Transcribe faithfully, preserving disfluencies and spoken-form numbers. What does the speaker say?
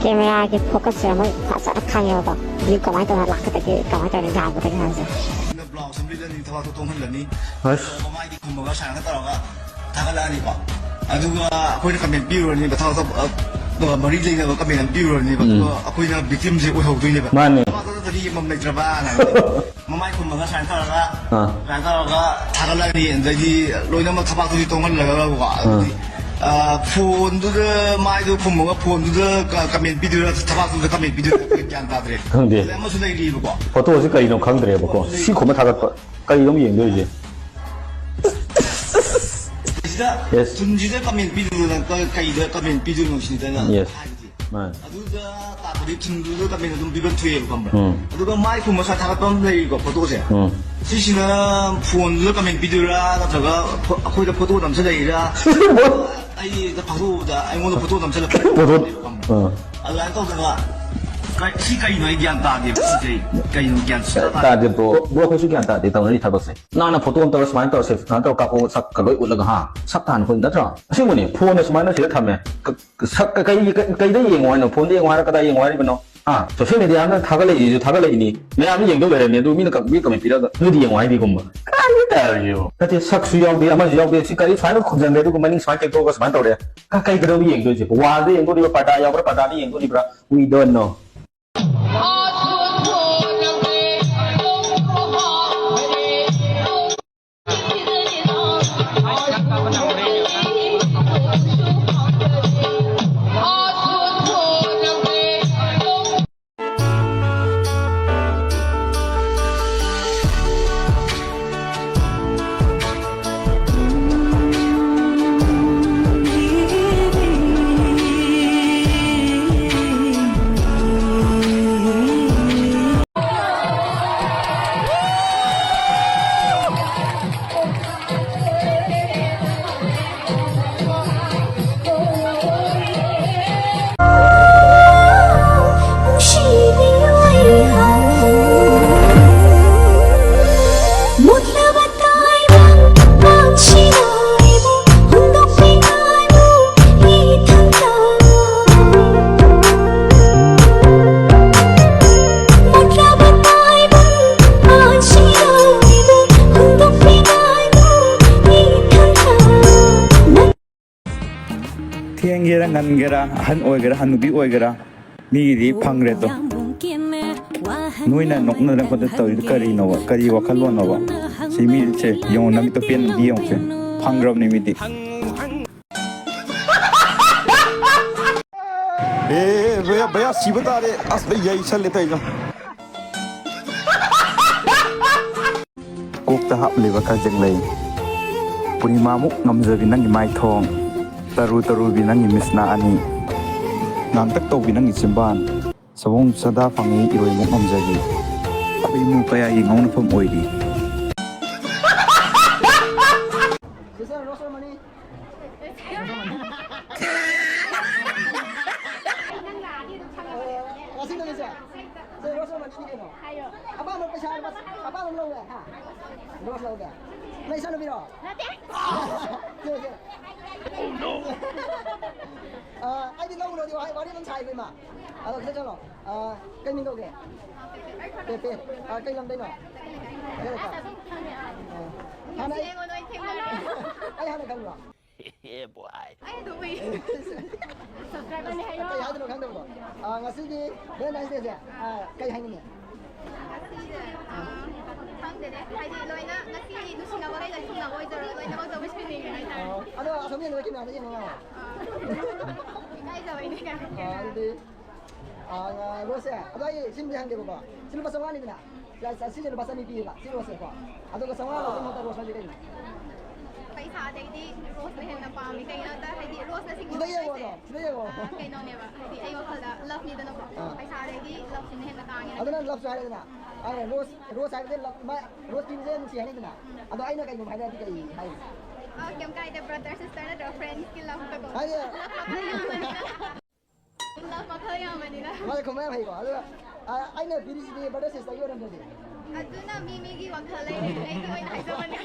ꯀꯦꯃꯦꯔꯥꯒꯤ ꯐꯣꯀꯁꯁꯦ ꯃꯣꯏ ꯐꯖꯅ ꯈꯪꯉꯦꯕꯀꯣ꯫ ꯚ꯭ꯌꯨ ꯀꯃꯥꯏꯅ ꯇꯧꯔꯒ ꯂꯥꯛꯀꯗꯒꯦ, ꯀꯃꯥꯏꯅ ꯇꯧꯔꯒ ꯌꯥꯒꯗꯒꯦ ꯍꯥꯏꯕꯁꯦ꯫ ꯕ꯭ꯂꯥꯎꯁ ꯑꯃ ꯂꯤꯠꯂꯅꯤ, ꯊꯕꯥꯛꯇꯣ ꯇꯣꯡꯍꯜꯂꯅꯤ꯫ ꯑꯁ꯫ ꯃꯃꯥꯏꯗꯤ ꯈꯨꯝꯃꯒ ꯁꯥꯏꯅꯒ ꯇꯧꯔꯒ ꯊꯥꯒꯠꯂꯛꯑꯅꯤꯀꯣ꯫ ꯑꯗꯨꯒ ꯑꯩꯈꯣꯏꯅ ꯀꯃꯦꯟ ꯄꯤꯔꯨꯔꯅꯤꯕ, ꯊꯕꯛꯇꯣ, ꯑ, ꯃꯔꯤ ꯂꯩꯅꯕ ꯀꯃꯦꯟ ꯑꯃ ꯄꯤꯔꯨꯔꯅꯤꯕ꯫ ꯎꯝ꯫ ꯑꯗꯨꯒ ꯑꯩꯈꯣꯏꯅ ꯕꯤꯛꯇꯤꯝꯁꯦ ꯑꯣꯏꯍꯧꯗꯣꯏꯅꯦꯕ꯫ ꯃꯥꯅꯦ꯫ ꯊꯕꯛꯇꯣ ꯅꯠꯇ꯭ꯔꯗꯤ ꯌꯦꯡꯐꯝ ꯂꯩꯇ꯭ꯔꯕꯅ꯫ ꯃꯃꯥꯏ ꯈꯨꯝꯃꯒ ꯁꯨꯃꯥꯏꯅ ꯇꯧꯔꯒ, ꯑꯥ꯫ ꯁꯨꯃꯥꯏꯅ ꯇꯧꯔꯒ ꯊꯥꯒꯠꯂꯛꯑꯅꯤ꯫ ꯑꯗꯩꯗꯤ ꯂꯣꯏꯅꯃꯛ ꯊꯕꯥꯛꯇꯨꯗꯤ ꯇꯣꯡꯍꯜꯂꯒꯀꯣ꯫ ꯑꯥ꯫ ꯑꯗꯨꯗꯤ, ꯑ, ꯐꯣꯟꯗꯨꯗ ꯃꯥꯏꯗꯣ ꯈꯨꯝꯃꯒ ꯐꯣꯟꯗꯨꯗ ꯀ-, ꯀꯃꯦꯟ ꯄꯤꯗꯣꯏꯔꯥ, ꯊꯕꯥꯛꯇꯨꯗ ꯀꯃꯦꯟ ꯄꯤꯗꯣꯏꯔꯥ, ꯑꯩꯈꯣꯏ ꯒ꯭ꯌꯥꯟ ꯇꯥꯗ꯭ꯔꯦ꯫ ꯈꯪꯗꯦ꯫ ꯑꯗꯩ ꯑꯃꯁꯨ ꯂꯩꯔꯤꯕꯀꯣ꯫ ꯐꯣꯇꯣꯁꯤ ꯀꯩꯅꯣ ꯈꯪꯗ꯭ꯔꯦꯕꯀꯣ꯫ ꯐꯣꯇꯣꯁꯤ ꯁꯤ ꯈꯨꯝꯕ ꯊꯥꯒꯠꯄ ꯀꯩꯅꯣ ꯌꯦꯡꯗꯣꯏꯁꯦ? ꯁꯤꯗ ꯌꯦꯁ꯫ ꯊꯨꯟꯁꯤꯗ ꯀꯃꯦꯟ ꯄꯤꯗꯣꯏꯅꯣ, ꯀ-, ꯀꯩꯗ ꯀꯃꯦꯟ ꯄꯤꯗꯣꯏꯅꯣ ꯁꯤꯅꯤꯗ ꯑꯩꯅ ꯌꯦꯁ꯫ ꯍꯥꯏꯕꯗꯤ꯫ ꯃꯥꯅꯦ꯫ ꯑꯗꯨꯗ ꯇꯥꯛꯄꯗꯤ ꯊꯨꯟꯗꯨꯗ ꯀꯃꯦꯟ ꯑꯗꯨꯝ ꯄꯤꯐꯝ ꯊꯣꯛꯑꯦꯕ, ꯈꯪꯕ꯭ꯔꯥ? ꯎꯝ꯫ ꯑꯗꯨꯒ ꯃꯥꯏ ꯈꯨꯝꯕ ꯁꯥꯏ ꯊꯥꯒꯠꯄ ꯑꯃ ꯂꯩꯔꯤꯀꯣ, ꯐꯣꯇꯣꯁꯦ꯫ ꯎꯝ꯫ ꯁꯤꯁꯤꯅ ꯐꯣꯟꯗꯨꯗ ꯀꯃꯦꯟ ꯄꯤꯗꯣꯏꯔꯥ, ꯅꯠꯇ꯭ꯔꯒ ꯐꯣ-, ꯑꯩꯈꯣꯏꯗ ꯐꯣꯇꯣ ꯅꯝꯁꯤꯜꯂꯛꯏꯔꯥ? ꯑꯩꯗ ꯐꯥꯛꯇꯣꯛꯎꯕꯗ ꯑꯩꯉꯣꯟꯗ ꯐꯣꯇꯣ ꯅꯝꯁꯤꯜꯂꯛꯄ ꯐꯣꯇꯣ-, ꯈꯪꯕ꯭ꯔꯥ? ꯑꯥ꯫ ꯑꯗꯨꯃꯥꯏꯅ ꯇꯧꯗꯅ ꯀ-, ꯁꯤ ꯀꯩꯅꯣ? ꯑꯩ ꯒ꯭ꯌꯥꯟ ꯇꯥꯗꯦꯕ꯫ ꯁꯤ ꯀꯩ-, ꯀꯩꯅꯣ? ꯒ꯭ꯌꯥꯟ ꯁꯨꯡꯇꯥ ꯇꯥꯗꯦ꯫ ꯇꯥꯗꯦ, ꯕ꯭ꯔꯣ꯫ ꯕ꯭ꯔꯣ, ꯑꯩꯈꯣꯏꯁꯨ ꯒ꯭ꯌꯥꯟ ꯇꯥꯗꯦ ꯇꯧꯅꯔꯤ ꯊꯕꯛꯁꯦ꯫ ꯅꯥꯟꯅ ꯐꯣꯇꯣ ꯑꯃ ꯇꯧꯔ ꯁꯨꯃꯥꯏꯅ ꯇꯧꯔꯁꯦ, ꯁꯨꯃꯥꯏꯅ ꯇꯧꯔ ꯀꯥꯞꯄꯣ, ꯁꯛꯀ ꯂꯣꯏ ꯎꯠꯂꯒ, ꯍꯥ? ꯁꯛ ꯇꯥꯟꯅ ꯑꯩꯈꯣꯏ ꯅꯠꯇ꯭ꯔꯣ? ꯑꯁꯦꯡꯕꯅꯦ, ꯐꯣꯟꯅ ꯁꯨꯃꯥꯏꯅ ꯁꯤꯗ ꯊꯝꯃꯦ꯫ ꯀ-, ꯁꯛ ꯀ-, ꯀꯩ-, ꯀ-, ꯀꯩꯗ ꯌꯦꯡꯉꯣ ꯍꯥꯏꯅꯣ? ꯐꯣꯟꯗ ꯌꯦꯡꯉꯣ ꯍꯥꯏꯔꯣ? ꯀꯗꯥꯏ ꯌꯦꯡꯉꯣ ꯍꯥꯏꯔꯤꯕꯅꯣ? ꯍꯥ? ꯁꯣꯁꯦꯜ ꯃꯦꯗꯤꯌꯥ ꯑꯃꯅ ꯊꯥꯒꯠꯂꯛꯏꯁꯤꯁꯨ ꯊꯥꯒꯠꯂꯛꯏꯅꯤ, ꯃꯌꯥꯝꯅ ꯌꯦꯡꯗꯧ ꯂꯩꯔꯝꯅꯤ, ꯑꯗꯨ ꯃꯤꯅ ꯀ-, ꯃꯤ ꯀꯃꯦꯟ ꯄꯤꯔꯒ ꯅꯣꯏꯗꯤ ꯌꯦꯡꯉꯣ ꯍꯥꯏꯕꯤꯒꯨꯝꯕ꯫ ꯀꯔꯤ ꯇꯧꯔꯤꯅꯣ? ꯅꯠꯇꯦ, ꯁꯛꯁꯨ ꯌꯥꯎꯗꯦ, ꯑꯃꯁꯨ ꯌꯥꯎꯗꯦ, ꯁꯤ ꯀꯔꯤ ꯁꯨꯃꯥꯏꯅ ꯈꯨꯝꯖꯟꯈ꯭ꯔꯦ, ꯑꯗꯨꯒ ꯃꯅꯤꯡ ꯁꯨꯃꯥꯏꯅ ꯇꯦꯛꯊꯣꯛꯑꯒ ꯁꯨꯃꯥꯏꯅ ꯇꯧꯔꯦ꯫ ꯀ-, ꯀꯩ ꯀꯩꯗꯧꯕ ꯌꯦꯡꯗꯣꯏꯁꯤꯕꯣ? ꯋꯥꯜꯗ ꯌꯦꯡꯗꯣꯔꯤꯕ, ꯄꯔꯗꯥ ꯌꯥꯎꯕ꯭ꯔꯥ, ꯄꯔꯗꯥꯗ ꯌꯦꯡꯗꯣꯔꯤꯕ꯭ꯔꯥ? We don't know. ꯉꯟꯒꯦꯔꯥ, ꯑꯍꯟ ꯑꯣꯏꯒꯦꯔꯥ, ꯍꯅꯨꯕꯤ ꯑꯣꯏꯒꯦꯔꯥ, ꯃꯤꯒꯤꯗꯤ ꯐꯪꯈ꯭ꯔꯦꯗꯣ꯫ ꯅꯣꯏꯅ ꯅꯣꯛꯅꯗꯅ ꯈꯣꯠꯇꯅ ꯇꯧꯔꯤꯗꯣ ꯀꯔꯤꯅꯣꯕ? ꯀꯔꯤ ꯋꯥꯈꯜꯂꯣꯟꯅꯣꯕ? ꯁꯤ ꯃꯤꯁꯦ ꯌꯦꯡꯉꯣ, ꯅꯃꯤꯠꯇꯣ ꯄꯦꯟꯗꯤ ꯌꯦꯡꯉꯣꯁꯦ꯫ ꯐꯪꯈ꯭ꯔꯕꯅꯤ ꯃꯤꯗꯤ꯫ ꯑꯦ ꯚꯩꯌꯥ, ꯚꯩꯌꯥ ꯁꯤꯕ ꯇꯥꯔꯦ꯫ ꯑꯁ, ꯚꯩ ꯌꯩꯁꯜꯂꯦ ꯇꯧꯔꯤꯗꯣ꯫ ꯀꯣꯛꯇ ꯍꯥꯞꯂꯤꯕ ꯀꯖꯦꯡꯂꯩ꯫ ꯄꯨꯔꯅꯤꯃꯥꯃꯨꯛ ꯉꯝꯖꯕꯤ ꯅꯪꯒꯤ ꯃꯥꯏꯊꯣꯡ꯫ ꯇꯔꯨ ꯇꯔꯨꯕꯤ ꯅꯪꯒꯤ ꯃꯤꯠꯁꯅꯥ ꯑꯅꯤ꯫ ꯉꯥꯡꯇꯛ ꯇꯧꯕꯤ ꯅꯪꯒꯤ ꯆꯤꯝꯕꯥꯟ꯫ ꯁꯑꯣꯡ ꯁꯥꯗꯥ ꯐꯪꯉꯤ ꯏꯔꯣꯏꯃꯨꯛ ꯉꯝꯖꯕꯤ꯫ ꯈꯣꯏꯃꯨ ꯀꯌꯥꯒꯤ ꯉꯥꯎꯅꯐꯝ ꯑꯣꯏꯔꯤ꯫ ꯁꯤꯁꯇꯔ ꯔꯣꯁ ꯑꯣꯔ ꯃꯅꯤ? ꯑꯁꯤ ꯅꯨꯃꯤꯠꯁꯦ꯫ ꯁꯦ, ꯔꯣꯁ ꯑꯃ ꯅꯤꯅꯤ ꯀꯩꯅꯣ? ꯍꯥꯏꯌꯣ꯫ ꯑꯄꯥꯝꯕ ꯄꯩꯁꯥ ꯂꯨꯄꯥ, ꯑꯄꯥꯝꯕ ꯑꯃ ꯂꯧꯒꯦ, ꯍꯥ? ꯔꯣꯁ ꯂꯧꯒꯦ꯫ ꯅꯪ ꯏꯆꯥꯅꯨꯄꯤꯔꯣ? ꯅꯠꯇꯦ꯫ ꯁꯦ, ꯁꯦ꯫ ꯑ, ꯑꯩꯗꯤ ꯂꯧꯔꯨꯔꯗꯤ ꯋꯥꯍꯩ, ꯋꯥꯔꯤ ꯑꯗꯨꯝ ꯁꯥꯏꯕ, ꯏꯃꯥ꯫ ꯑꯗꯣ ꯁꯤꯗ ꯆꯠꯂꯣ꯫ ꯑ, ꯀꯩ ꯃꯤꯡ ꯀꯧꯒꯦ? ꯄꯦꯄꯦ꯫ ꯑ, ꯀꯩ ꯂꯝꯗꯩꯅꯣ? ꯀꯩ ꯂꯩꯀꯥꯏ? ꯑ, ꯍꯥꯟꯅ ꯑꯩ, ꯌꯦꯡꯉꯣ, ꯅꯣꯏ ꯊꯦꯡꯅꯔꯦ꯫ ꯑꯩ ꯍꯥꯟꯅ ꯈꯪꯕ꯭ꯔꯣ? ꯑꯦ, ꯕꯣꯏ꯫ ꯑꯩ ꯑꯗꯨꯝ ꯎꯏ꯫ ꯁꯕꯁꯀ꯭ꯔꯥꯏꯕꯔꯅꯦ ꯍꯥꯏꯌꯣ꯫ ꯀꯩ ꯍꯥꯏꯗꯣꯏꯅꯣ ꯈꯪꯗꯕꯗꯣ꯫ ꯑ, ꯉꯁꯤꯒꯤ Valentine's Day ꯁꯦ, ꯑ, ꯀꯩ ꯍꯥꯏꯅꯤꯡꯉꯤ? ꯉꯁꯤꯁꯦ, ꯑ, ꯈꯪꯗꯦꯅꯦ꯫ ꯍꯥꯏꯗꯤ ꯂꯣꯏꯅ ꯉꯁꯤ ꯅꯨꯡꯁꯤꯅꯕꯈꯩ ꯂꯣꯏ ꯊꯨꯡꯅꯕ ꯑꯣꯏꯖꯔꯣ꯫ ꯂꯣꯏꯅꯃꯛꯇ wish ꯄꯤꯅꯤꯡꯉꯦ ꯍꯥꯏꯇꯥꯔꯦ꯫ ꯑ, ꯑꯗꯣ ꯑꯁꯣꯝꯒꯤ ꯅꯣꯏ camera ꯗ ꯌꯦꯡꯉꯣ ꯉꯥꯡꯉꯣ꯫ ꯑ, ꯏꯀꯥꯏꯖꯕꯩꯅꯦ ꯀꯥꯏꯅ꯫ ꯑ, ꯑꯗꯨꯗꯤ ꯑꯥ, ꯔꯣꯁꯁꯦ, ꯑꯗꯣ ꯑꯩ ꯁꯤꯃꯗꯤ ꯍꯪꯒꯦꯕꯀꯣ꯫ ꯁꯤ ꯂꯨꯄꯥ ꯆꯥꯝꯃꯉꯥꯅꯤꯗꯅ꯫ ꯁꯤ, ꯁꯤꯁꯦ ꯂꯨꯄꯥ ꯆꯅꯤ ꯄꯤꯌꯦꯕ, ꯁꯤ ꯔꯣꯁꯁꯦꯀꯣ꯫ ꯑꯗꯨꯒ ꯆꯥꯝꯃꯉꯥ ꯂꯧꯕ ꯃꯍꯨꯠꯇ ꯔꯣꯁ ꯂꯧꯔꯗꯤ ꯀꯩꯅꯣ? ꯄꯩꯁꯥꯗꯩꯗꯤ ꯔꯣꯁꯅ ꯍꯦꯟꯅ ꯄꯥꯝꯃꯤ꯫ ꯀꯩꯒꯤꯅꯣ ꯍꯥꯏꯗ, ꯍꯥꯏꯗꯤ, ꯔꯣꯁꯅ ꯁꯤꯡꯕ ꯁꯤꯗ ꯌꯦꯡꯉꯣ ꯄꯣꯠꯁꯦ, ꯑꯗꯣ, ꯁꯤꯗ ꯌꯦꯡꯉꯣ꯫ ꯑꯥ, ꯀꯩꯅꯣꯅꯦꯕ, ꯍꯥꯏꯗꯤ, ꯑꯩ ꯋꯥꯈꯜꯗ love ꯅꯤꯗꯅꯀꯣ꯫ ꯑꯥ꯫ ꯄꯩꯁꯥꯗꯩꯗꯤ love ꯁꯤꯅ ꯍꯦꯟꯅ ꯇꯥꯡꯉꯦꯅ ꯑꯗꯨꯅ ꯈꯜꯂꯦ꯫ Love ꯁꯨ ꯍꯥꯏꯔꯦꯗꯅ꯫ ꯑꯥ, ꯔꯣꯁ, ꯔꯣꯁ ꯍꯥꯏꯕꯁꯦ love, ꯃꯥ, ꯔꯣꯁ ꯄꯤꯕꯁꯦ ꯅꯨꯡꯁꯤ ꯍꯥꯏꯅꯩꯗꯅ꯫ ꯑꯗꯣ ꯑꯩꯅ ꯀꯩꯒꯨꯝꯕ ꯍꯥꯏꯔꯗꯤ ꯀꯩ ꯍꯥꯏꯅꯤ? ꯑꯥ, ꯀꯩꯝ ꯀꯥꯏꯗꯦ, brother sister ꯅꯠꯇ꯭ꯔꯒ friends ꯀꯤ love ꯀꯣ꯫ ꯍꯥꯏꯗꯤ, love ꯃꯈꯜ ꯌꯥꯝꯕꯅꯤꯅ꯫ Love ꯃꯈꯜ ꯌꯥꯝꯕꯅꯤꯅ꯫ ꯃꯥꯁꯦ ꯈꯨꯝꯕ ꯌꯥꯝ ꯍꯩꯀꯣ꯫ ꯑꯗꯨꯒ, ꯑ, ꯑꯩꯅ ꯄꯤꯔꯤꯁꯤꯗꯤ brother sister ꯒꯤ ꯑꯣꯏꯔꯝꯗ꯭ꯔꯗꯤ? ꯑꯗꯨꯅ ꯃꯤ ꯃꯤꯒꯤ ꯋꯥꯈꯜ ꯂꯩꯔꯦ꯫ ꯑꯩꯒꯤ ꯑꯣꯏꯅ ꯍꯥꯏꯖꯕꯅꯦ꯫